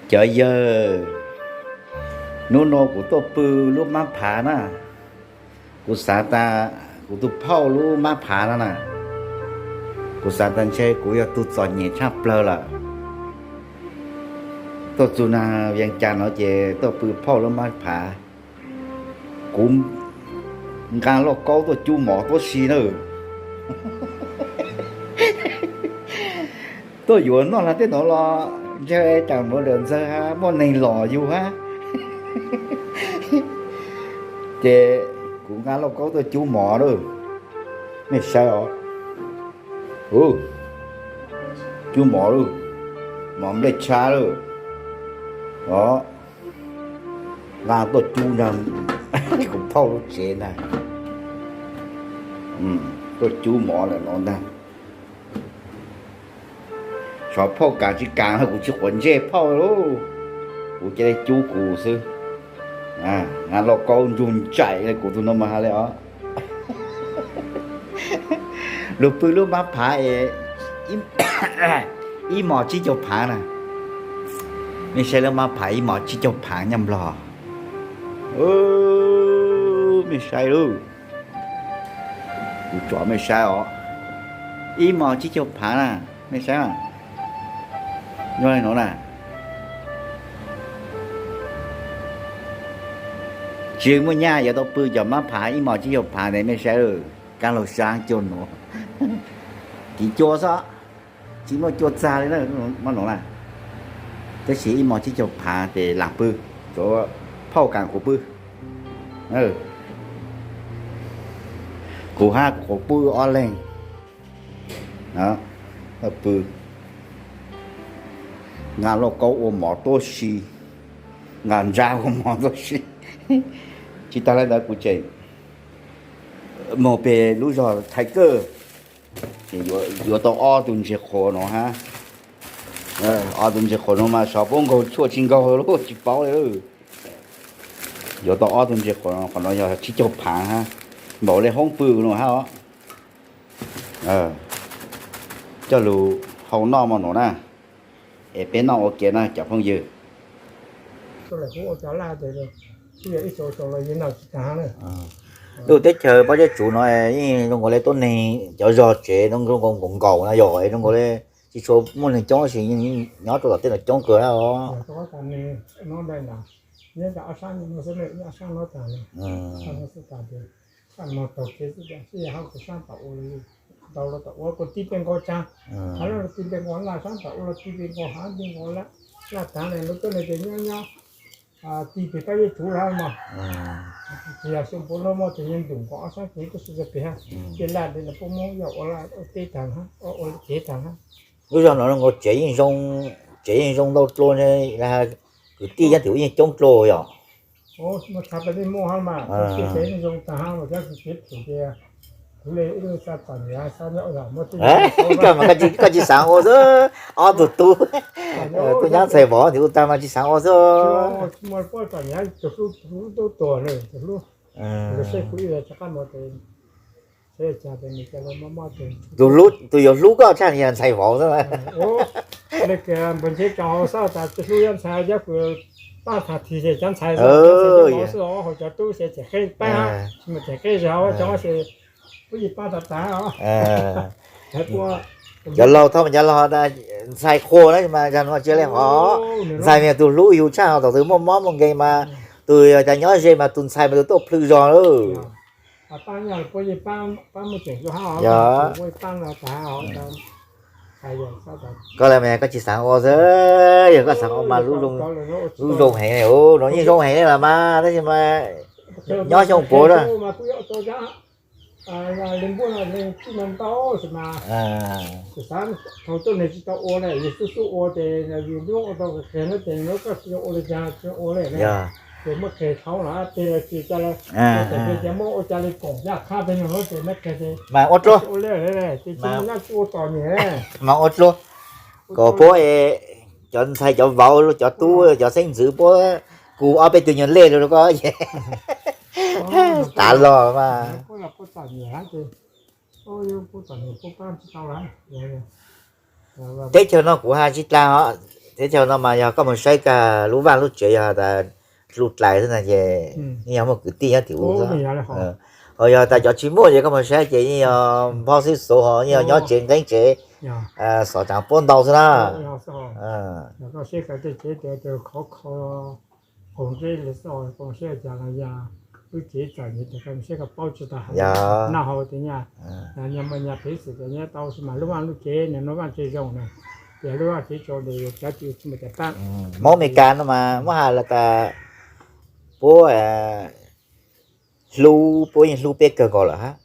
Cov yawg, hnub no kuv tuaj pw lub mab phav na, kuv xav tas kuv tus phauj lub mab phav no na, kuv xav tas ntshe kuv yog tus txom nyem tshaj plawg lawm. Tuaj txug nag Vias Cas no ces tuaj pw phauj lub mab phav, kuv nqa lauj kaub tuaj cub mov tuab si na. Tuaj yuav noj lag tej no los ntshe cas mus lawm ntxawg ha muaj neeg los yug hab. Ces kuv nqa lauj kaub tuaj cub mov lawm, nej saib os. Cub mov lawm, mov nplej tshab lawm os. Nqa tuaj cub ntag, kuv phauj lub tsev ntag. Tuaj cub mov lawm no ntag. Xyov phauj kam tsis kam, kuv tsis quav ntsej phauj lauj, kuv cia li cub kuv xwb. Nqa lauj kaub ntsug ntsais li kuv tus no mas has li os. Lug pw lub mab phav es ib mos tsib caug phav na. Nej saib lub mab phav ib mos tsib caug phav nyob Nplog. Nej saib lauj, kuv tsom mej saib os, ib mos tsib caug phav na, mej saib. Nyob li no na, tsis muaj nyaj yuav tau pw cov mab phav ib mos tsib caug phav ntawd mej saib, kab laug sab cuag nuav, kiv cua xwb, tsis muaj cua txag li na, mab nuav na. Tab sis ib mos tsib caug phav ces lam pw, tsuav phauj kam kuv pw. Kuv hab kuv quas puj ob leeg pw, nqa lauj kaub ua mov tuab si, nqa ntsab ua mov tuab si. Tsis tas li ntawd kuv tseem moog peg lub zog Thaib Kawj, yuav tau ob tug ntses qhuav no hab. Ob tug ntses qhuav no mas xyov puab nkaug tshuaj tsis nkaug lub tsis paub li. Yuav tau ob tug ntses qhuav no, qhov no yog tsib caug phav hab, npaum li hoob pw no hab os. Coj lug hau noj mog no na, es peb noj ua ke na cov phooj ywg. Lub teb chaws Paj Zeb Tsuv no yeej zoo nkaus li tuab neeg cov zog tsev zoo nkaus nkaus na yog zoo nkaus li tsis tshua muaj neeg coob sis nyob rau tom tej no coob kawg os. Tau tib peb nkaus tsav, tib peb nkaus laj, sab tom ua tib peb nkaus laj, laj tag ne lub tuab neeg ces nyob nyob tib peg Paj Zeb Tsuv lawm mog. Tsis yog xyoo puav leej muaj tes yeej ntum nkaus ob sab kev tuaj si rau peg, tej laj ntawd los puab muab yog ua laj ua teb tag hab, ua kev tag hab. Lub zog no zoo nkaus tsev yeej zoo, tsev yeej zoo ntau dlua, kwv tij nyob twb yeej coob dlua yog. Koj mas koj tsis xaav ua xwb, ob tug tub, tub nyab ntxhais vauv ntawd ua tag mas tsis xaav ua xwb. Tus yuav hlub koj tshaj yog ntxhais vauv xwb. Cov laug thaub mas cov laug, ntxhais qhua na mas zag no tsis le hov, ntxhais mas yog tus hlub yug tshaj, thaum twg muaj mob muaj nkeeg mas tus yog cas nyob ze mas tus ntxhais mas tus tuaj plhws zog lawm. Yog, koj le mas koj tsis xaav ua xwb, yog koj xaav ua mas lub zoo heev, no yeej zoo heev li los mas tab sis mas nyob xyoo puav na. Mas ua dlua, mas ua dlua, kom puab cov ntxhais cov vauv cov tub cov xeeb ntxwv puab kuv ob peb tug nyuag lej lug rau koj. Tav log mas. Teb chaws no kuv has tsis tas os, teb chaws no mas yog koj mus saib kag lub vaj lub tsev yog tas lub dlais xwb na ces yeej yog muaj kwv tij nyob tim ub xwb. Ho yog tas cov tsis muaj ces koj mus saib ces yeej yog nphob xib xuv ho yeej yog nyob tsev nqeeb tsev, xov tsaav puab ntau xwb na. Noj hauv tias nyaj, noj hauv tias nyaj, nyaj muaj nyaj pev xwm tias nyaj tau xwb mas lub vaj lub tsev nws noj vaj tsev zoo na, tias lub vaj tsev zoo ces cov tsis mus cas pab. Hmoob Amelikas no mas muab has los tas puab hlub, puab yeej hlub peb kawg nkaus lawm hab.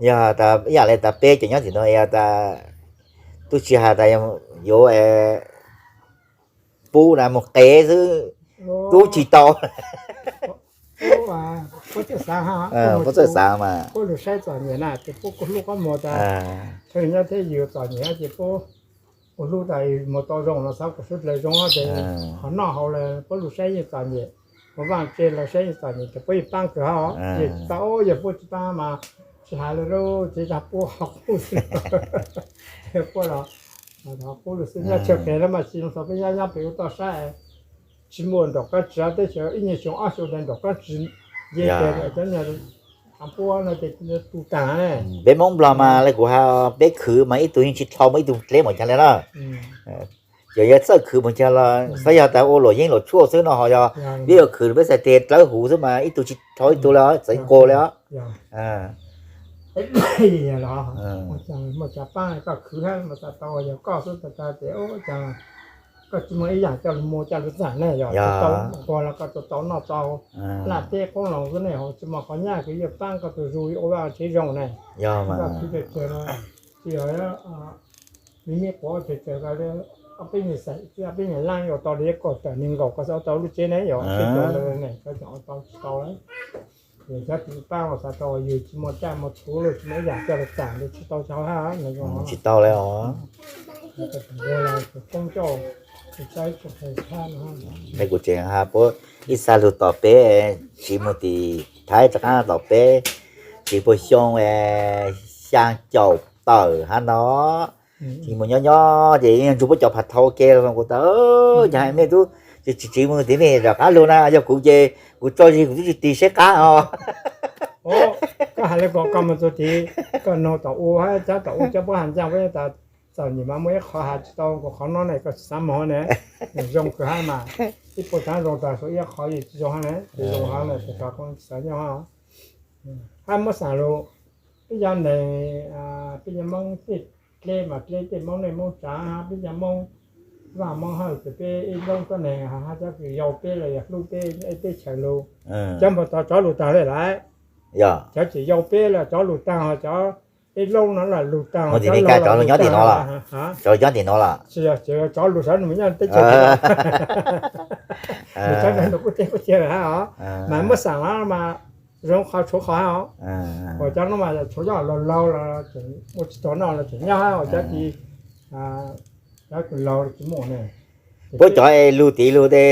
Yog tas ib yam li tas peb cov nyob tim no tas tub tsis has tas yuav pub na mus qev xwb, pub tsis tau. Puab txawj xaav mas, puab lug saib txom nyem na ces puab kuj hlub qhov muag tas, txheej nyob thiab yug txom nyem ces puab kuj hlub tas mus tau zoo los xaav kom suav dlawg zoo ces qhov noj hauv los puab lug saib yeej txom nyem, mus vaj tsev los saib yeej txom nyem ces puab yeej paab kawg hab. Yog tsis tau, yog puab tsis paab mas tsis has li lub tsev tag puab ho qub xwb. Puab los qub lug xwb, nyob chaw qev lawm mas tsis zoo xav peb nyob nyob pem ub toj sab tsis muaj nraum qab tsi, teb chaws ib nyuag xyoo ob xyoo ntawd nraum qab tsi nce kiag cov nyuag puab no ces tu taag ne. Peb Hmoob Nplog mas le kuv has peb khwv mas ib tug yeej tsis dhau muaj ib tug dleb mus caag li na. Ces yog txawj khwv mus caag los xav yog tas ua luam yeeb luam tshuaj xwb no ho yog peb yuav khwv peb txhais tes dlawb huv xwb mas ib tug tsis dhau ib tug li, txawv nkaus li os. Muaj cov paab koj khwv hab mas tau yog koj xwb tas tas ces ua caag koj tsis muaj ib yaam coj lug muag coj lug txaam ne, yog tau nquag los koj tau noj tau, laj teb qoob loo xwb ne, tsis muaj qhov nyaj kws yuav paab koj tug zug ua vaj tsev zoo ne. Koj khwv tsawg tsawg no tsis yog me me quav tsawg tsawg, ob peb nyuag xaim xwb, ob peb nyuag laab yuav tau li koj tawm neeg nkaum koj xav ua tau lub tsev ne, yog peb cov lawm ne koj tseem ua tau tsis tau lawm. Yog cov tsis paab los xav tau yug tsis muaj caj muaj txhuv lawm tsis muaj ib yaam coj lug txaam li tsis tau tsis hab. Tsis tau li os. Koob coj, saib kuv tseem has puab ib xav lug tos peb tsiv mus tim Thaib rov qaab tos peb tsiv puag xyoo xyaa caum tawm hab no. Tsis mus nyob nyob ces yeej nrug puab cov phav thau ke los kuv tas, yog hais mej tub tsis tsiv mus tim mej rov qab lug na, yog kuv ces kuv tso zig kuv tub tsis tig saib qab os. Koj has le ko koj mus txug tid koj noog tom u hab cov tom u cov puab has ncaaj puab tas txom nyem mas muaj ib qho has tsis tau, kuv qhov no ne koj tsis xav moog ne. Zoo kawg hab mas, ib puas tsaav zoo tag suav ib qho yeej tsis zoo hab ne, tsis zoo hab ne, koj tsis xav nyob hab. Hab muab xaam lug, peb cov neeg, peb cov Moob tej dleb mas dleb tej Moob neej Moob tsaav hab peb cov Moob vaj Moob hawj ces peb ib lub tuab neeg hab cov kws yau peb los yog hlub peb teb chaws lug, cov npawg tod tsov lug taag le lawm. Cov tseem yau peb los tsov lug taag, ho cov ib lub no los lug taag, tsov lug nyob tim no los, tsov lug sawv nws mus nyob teb chaws, nws tsov nws kuj teb kuj tiag lawm hab os. Mas muab xaam los mas zoo qhov tshuav qhov hab os. Uas cov no mas tshuav cov laug laug los tseem ua tsis tau noj los tseem nyob hab, uas cov tsis, cov kws laug tsis muaj ne. Puab cov es lug tid lug tes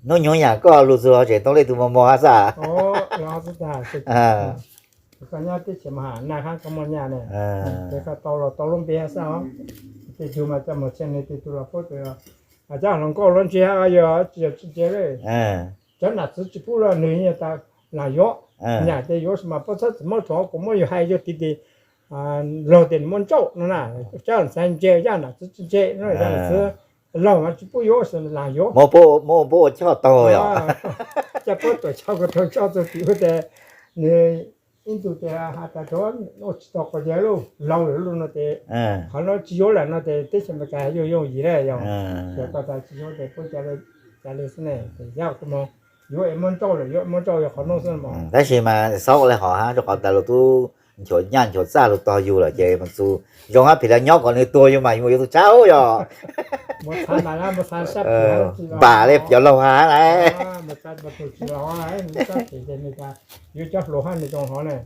hnub nyoog yam koj lug txug los tseem tau leej twg mos mos hab xwb. Koj nyob teb chaws mas naj hab koj muaj nyaj ne, ces koj tau los tau lub npe hab xwb os. Tej tug mas coj mus txheej neeg tej tug los puab tes, cov hluas nkauj hluas ntseg hab yog tsis yog tsis ntse le. Cov nam txwv tsis pub los nws yeej tas laag yuav, nyam ces yuav mas puab txhob txwm muab rhuav, kuv muab yug hais yug tid tes laug tes nws muaj ntsauj no na. Cov ntxhais ntse, cov nam txwv tsis ntse no, cov nam txwv laug mas tsis pub yuav, laag yuav. Muab puab ua choj taug yom. Coj puab tuam choj ko taug choj txug tim ub tes nws ib ntus tes has tas rhuav ua tsis tau qhov ncauj lauj, laug lawm lauj no tes, qhov no tsis yuav lawm no tes teb chaws Amelikas yooj yooj yim na yog. Ces koj tas tsis yuav tes puab ca le xwb ne, ces yog koj mus yuav es muab nrauj lawm, yuav muab nrauj yog qhov no xwb. Tab sis mas xob ua le hov hab rau qhov tas luag tub nchuav nyaj nchuav txaj luag tog yug lawm ces mus txug zoo hab phim los nyob kom nws tuag yug mas yus yuav tug tshab yog. Npam le cov laug has lawm. Yuav cov hluas hab nws zoo hov ne.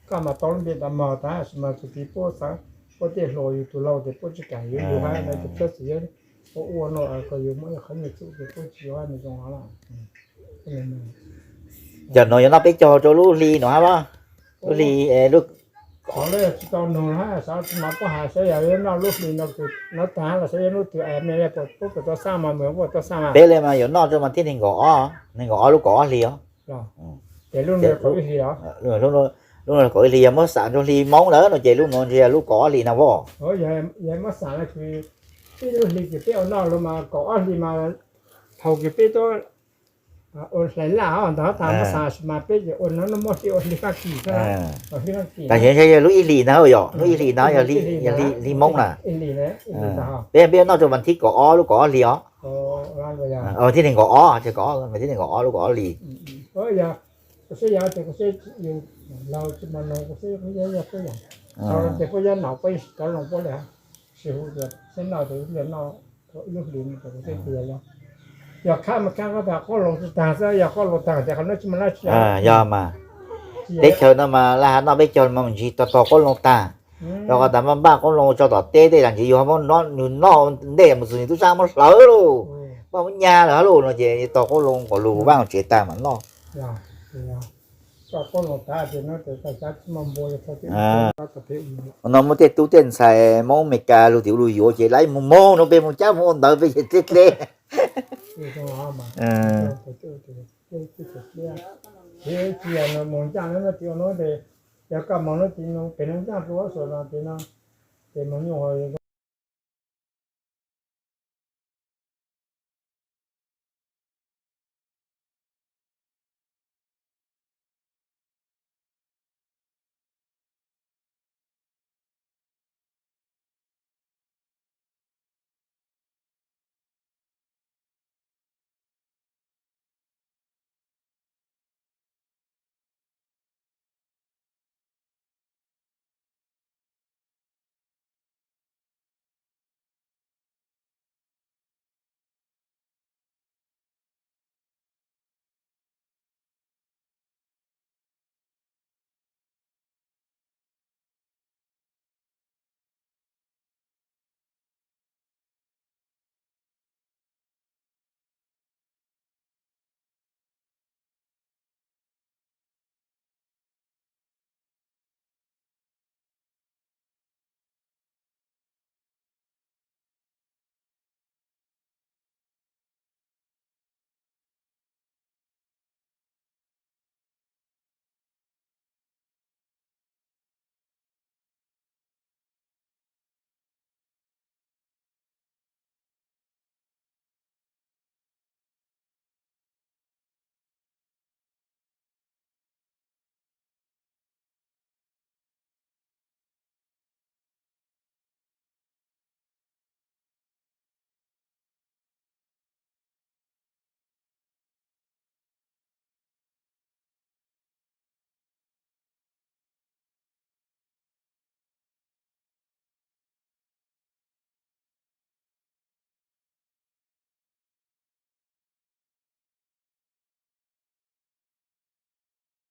Koj mas tau lub npe tas mog tab sis mas txug tid puab xav, puab tej hluas yug tug laug tes puab tsis kam yuav yug hab no tes txhob txwm yuav, puab ua no kom yus muaj ib qhov nyiaj txhum tes puab tsis yuav nws zoo hov lawm. Yog no yuav noj peb caug rau lub hli no hab, lub hli, lub Qhov no tsis tau nug na, xav tsis mas puab has saib yog yuav noj lub hli no tag los saib yuav lub twg es me le puas tau xaj mas mus puas tau xaj mas. Peb le mas yuav noj rau mas thib nees nkaum ob, nees nkaum ob lub kaum ob hli os. Ces lub no kaum ib hli os. Lub no kaum ib hli, yog muab xam rau hli Hmoob lawm no ces lub no ntshe yog lub kaum ob hli na vos. Yog muab xam no ces peb lub hli ces peb ua noj los mas kaum ob hli mas thaum kws peb tuaj ua hlais laj os ntawd tas muab xam mas peb ces ua no muab hli ua hli Fab Kis xwb, hli Fab Kis. Tam sim no yog lub ib hlis ntag yog lub ib hlis ntag yog hli Hmoob na. Peb peb noj rau vas thib kaum ob lub kaum ob hlis os. Thib nees nkaum ob, thib nees nkaum ob lub kaum ob hlis. Ces puab yog nom puab cov loo puab le, sib hu tias seb noj ces noj ib lub hlis no ces kuv thiaj tias yog, yog khab mas khab koj tas qoob loo tsis tag xwb, yog qoob loo tag tias qhov no tsis mas laj tsis. Yog mas, teb chaws no mas laj ha noj peb caug mas mus ntsis tog tog qoob loo tag. Rau qhov tas npaj npaj qoob loo tso tom teb tej zag ntsis yus ho muab noj ntej mus txog nws tub sab muab hlawv lauj, npaj muab nyag lawm hab lauj no ces tog qoob loo kom lug vaaj tsev tag mam noj. No muaj tej tub tej ntxhais Hmoob Amelikas lug tim ua lug yuav ces lawv mus moog no peb mus cab mus ua ntawd peb ces dleb dleb. Yog koj moog lub tim no pem no ncaaj rua suav no ces no, ces moog nyuj